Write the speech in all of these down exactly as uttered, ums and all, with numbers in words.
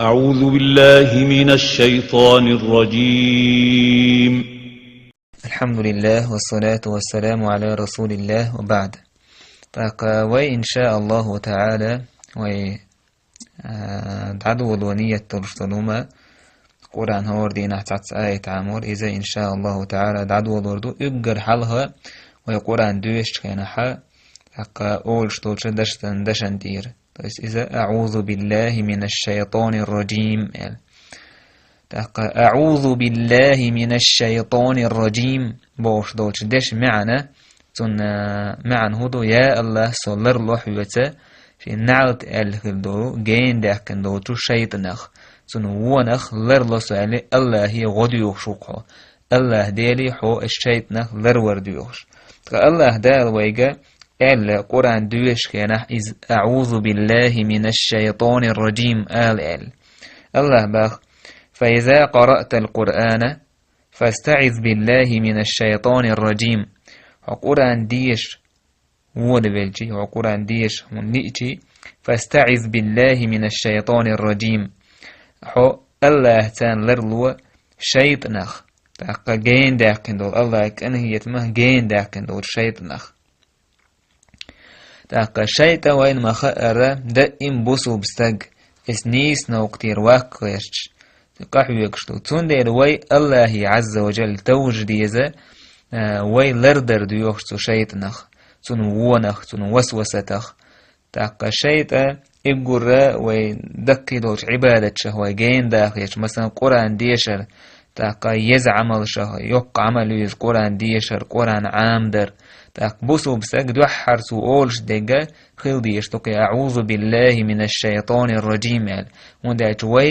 أعوذ بالله من الشيطان الرجيم. الحمد لله والصلاة والسلام على رسول الله وبعد. ТӀаккха вай, иншааллаху таӀала, вай, а, дӀадоло ният долуш долу хӀума, Къуръан хӀора дийнахь цхьацца аят Ӏамор, иза, иншааллаху таӀала, дӀадолор ду. Уггар хьалха вай Къуръан доьшучу хенахьа, тӀаккха олуш долчу дашан, дашан тӀера. То есть иза «أعوذ بالله من الشيطان الرجيم» аьлла. ТӀаккха «أعوذ بالله من الشيطان الرجيم» бохуш долчу дешан маьӀна, цунна, а, маьӀна хӀун ду: «Я АллахӀ, со ларло хьоьца шен наьӀалт аьлла хир долу, гена даьккхина долчу шайтӀанах, цуьнан вонах ларло со», аьлла, АллахӀе гӀо доьхуш ву-кх хьо. АллахӀ Деле хьо оцу шайтӀанах ларвар доьхуш. Ткъа АллахӀ Дала вайга аьлла Къуръан доьшучу хенахь иза «أعوذ بالله من الشيطان الرجيم» ала аьлла. АллахӀа боху: «فإذا قرأت القرآن فاستعذ بالله من الشيطان الرجيم». Хьо Къуръан деша вонавелчи, хьо Къуръан деша хьуна лиъчи, «فاستعذ بالله من الشيطان الرجيم». Хьо АллахӀца ларло шайтӀанах, тӀаккха гена даьккхина долу, АллахӀан кӀанхетамах гена даьккхина долчу шайтӀанах. ТӀаккха шайтӀа вайна ма-хаъара, даим бусулба стаг, иза нийса новкъа тӀера ваккха гӀерташ, къахьоьгуш ду. Цундела вай АллахӀе, Ӏазза ва Жалла, товжа деза, а, вай лардар доьхуш цу шайтӀанах, цуьнан вонах, цуьнан васвасатах. ТӀаккха шайтӀа уггар а вай даккхий долчу Ӏибадаташах вай гена даха гӀерташ, масалан, Къуръан дешар, тӀаккха еза Ӏамалшах, йоккха Ӏамал ю иза Къуръан дешар, Къуръан Ӏамадар. ТӀаккха бусулба стаг дуьххьара цо олуш дерг хила дезаш ду кхин «أعوذ بالله من الشيطان الرجيم» аьлла. ХӀунда аьлча вай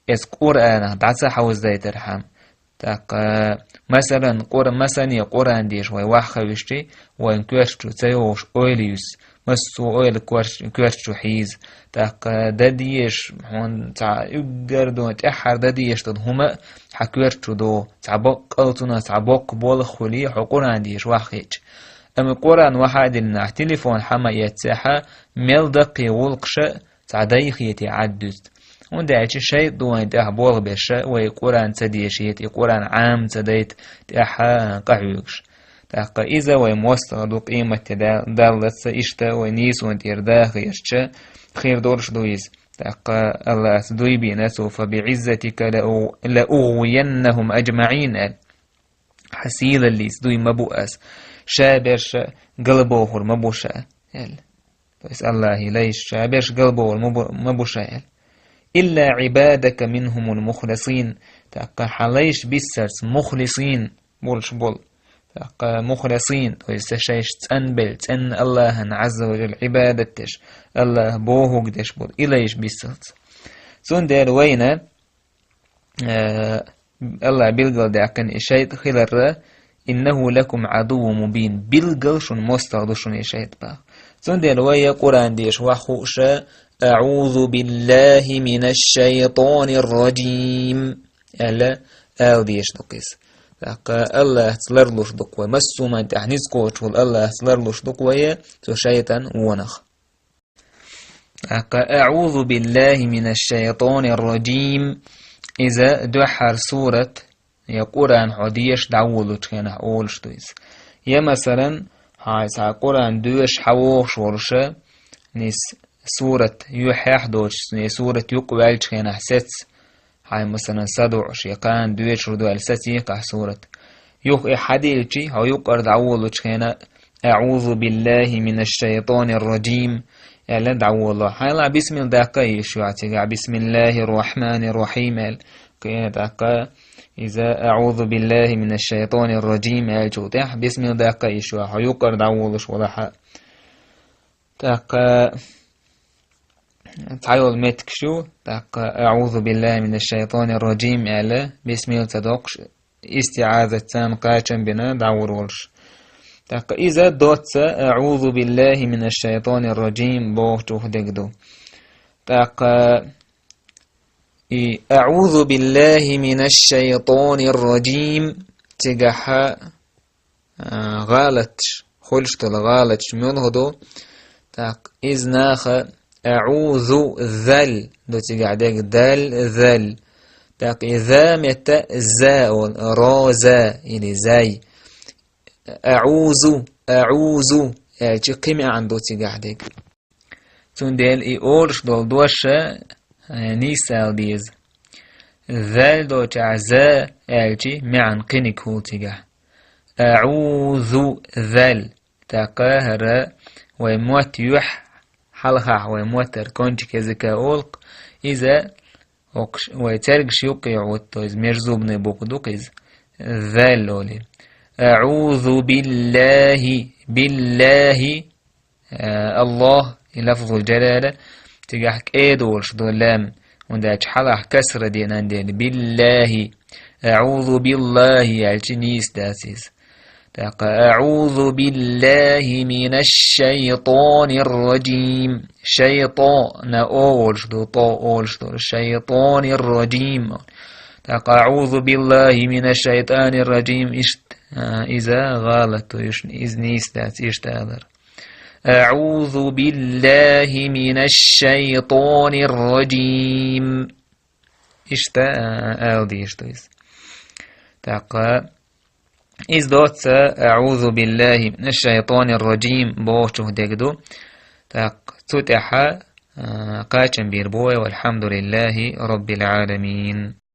иза Къуръанах дӀа ца хьовзадайтархьама. ТӀаккха, масалан, Къур-, масане Къуръан деша вай ваха хьаьвсчи, вайн коьрта чу ца йогӀуш ойла юьсу, массо а ойла коьрта, коьрта чу хьийза. ТӀаккха дан дезаш, хьуна цхьа уггар а тӀаьххьара дан дезаш долу хӀума а хьан коьрта чу догӀу, цхьа баккъал цунах цхьа боккха болх хуьлий, хьо Къуръан деша ваха хетча. Амма Къуръан ваха а диллинехь, телефон хьан ма эццехь, мел даккхий гӀуллакхаш а цхьа дайхетий Ӏад дуьзна. ХӀунда аьлча шайтӀа ду вайн тӀехь болх беш, вай Къуръан ца дешийта, и Къуръан Ӏама ца дайта тӀехь къахьоьгуш. ТӀаккха иза вай мостагӀа ду къематде да-, даллалц, иштта вай нийсонан тӀера даха гӀерташ хир долуш ду иза. ТӀаккха АллахӀа дуй бина цо: «فبعزتك لأغ-، لأغوينهم أجمعين», аьлла. Хьан сийлаллица дуй ма бу ас, ша берш галбохур ма бу ша, аьлла. То есть АллахӀан лайш ша берш галбохур ма бу, ма бу ша, аьлла. «إلا عبادك منهم المخلصين». ТӀаккха хьан лайш биссарца мухлисин болуш болу. ТӀаккха мухлисин, то есть шайш цӀанбелла, цӀенна АллахӀан, Ӏазза ва Жалла, Ӏибадат деш, АллахӀа бохург деш болу, и лайш биссарца. Цундела вайна Э, АллахӀа билгалдаьккхина и шайтӀа хиларра: «إنه لكم عدو مبين». Билггал шуна мостагӀа ду шуна и шайтӀа боху. Цундела вай Къуръан деша ваха хууш, «أعوذ بالله من الشيطان الرجيم» аьлла, ала дезаш ду-кх иза. ТӀаккха АллахӀца ларлуш ду-кх вай. Массо а хӀуманна тӀехь ницкъ кхочуш волу АллахӀца ларлуш ду-кх вай цу шайтӀан вонах. ТӀаккха «أعوذ بالله من الشيطان الرجيم». Иза дуьххьара сурат, я Къуръан хьо деша дӀаволучу хенахь олуш ду иза. Я, масалан, хьайн цхьа Къуръан доьшуш хьан вогӀуш волуша, нис сурат юьххьехь доцуш, я сурат юкъа ваьллачу хенахь сецна, хьайн, масалан, садоӀуш я кхана доьшур ду аьлла сацийкхахь сурат. Юха и хьадилличи, хьо юкъара дӀаволучу хенахь: «أعوذ بالله من الشيطان الرجيم» аьлла дӀаволо. Хьайна бисмилла даккха а йиш ю хьан цигахь, «بسم الله الرحمن الرحيم» аьлла. Кхин а тӀаккха иза «أعوذ بالله من الشيطان الرجيم» аьллачул тӀаьхьа бисмилла даккха а йиш ю хьан, хьо юкъара дӀаволуш валахь а. ТӀаккха цхьайолу меттигаш ю, тӀаккха «أعوذ بالله من الشيطان الرجيم» аьлла, бисмилла ца доккхуш, истиӀазат царна кхачам бина дӀавур волуш. ТӀаккха иза доцца «أعوذ بالله من الشيطان الرجيم» бохучух дерг ду. ТӀаккха и «أعوذ بالله من الشيطان الرجيم» цигахьа а, гӀалаташ, хуьлуш долу гӀалаташ муьлха ду? ТӀаккха иза наха أعوذ, зал, ду цигахь дег, дал, зал. ТӀаккха и за метта за олу, роза или зай. أعوذ, أعوذ аьлча кхин маьӀна ду цигахь дег. Цундела и олуш долу дош, э, нийса ала деза. Зал долчохь за аьлча маьӀна кхиниг хуьлу цигахь. أعوذ, зал. ТӀаккха хӀара вай мотт юьхь, хьалхахь вай мотт хӀара кончик языка олу-кх, иза хӀокхуш вай цергаш юккъе Ӏутту, иза межзубный буква ду-кх иза. Зал олий. أعوذ بالله, биллахи, э, Аллах, и лафзул джалала, цигахь кӀеда олуш ду лам, хӀунда аьлча хьалхахь касра деана дела, биллахи. أعوذ بالله аьлча нийса дац иза. ТӀаккха أعوذ بالله من الشيطان الرجيم. Шайтан, на о олуш ду, тӀо олуш ду. الشيطان الرجيم. ТӀаккха أعوذ بالله من الشيطان الرجيم. Иштта, а, иза гӀалат ду, иза нийса дац, иштта алар. أعوذ بالله من الشيطان الرجيم. Иштта, а, ала дезаш ду иза. ТӀаккха иза доцца أعوذ بالله من الشيطان الرجيم бохучух дег ду. ТӀаккха цу тӀаьхьа, а, кхачам бийр бу вай, والحمد لله رب العالمين.